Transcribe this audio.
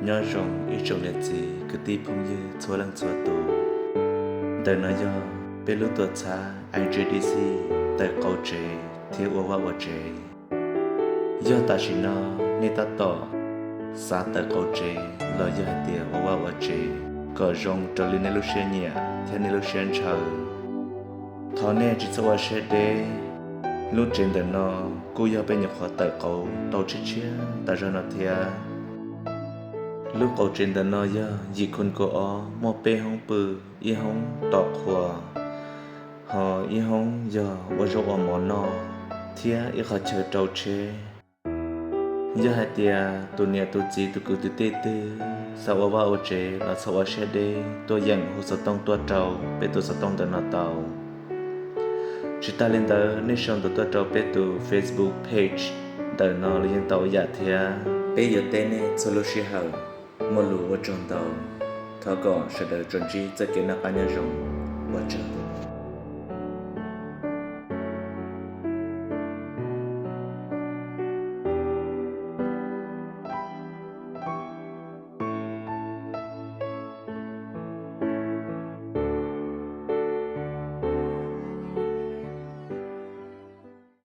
Nyob zoo ib tsoom niam txiv kwv tij phooj ywg txhua leej txhua tus. Ntawm no yog peb lub tuam txhab I G D C tawm qauv tsev thiab ua vaj ua tsev. Yog tam sim no nej tab tom xav tawm qauv tsev los yog hais tias ua vaj ua tsev kom zoo raws li nej lub siab nyiam thiab nej lub siab ntshaw, thov nej tsis txhob ua siab deb. Lub tsev ntawm no kuj yog peb nyuam qhuav tawm qauv tau tshiab tshiab tas zog no thiab. Lub qauv tsev ntawm no yog yim khun kaum ob, muaj peb hoob pw, ib hoob tom qhua, ho ib hoob yog ua zaub ua mov noj, thiab ib qhov chaw rau tsheb. Yog hais tias tus niam tus txiv tus kwv tus tij twg xav ua vaj ua tsev los txhob ua siab deb, tuaj yeem hu xov tooj tuaj rau peb tus xov tooj ntawm no tau. Tsis tas li ntawd, nej sau ntawv tuaj rau peb tus Facebook page ntawm no los yeej tau ib yam thiab. Peb yuav teb nej txhua lub sij hawm. Muaj lus ua tsaug ntau. Thov kom sawv daws tsuas ntsib txoj kev noj qab nyob zoo. Ua tsaug.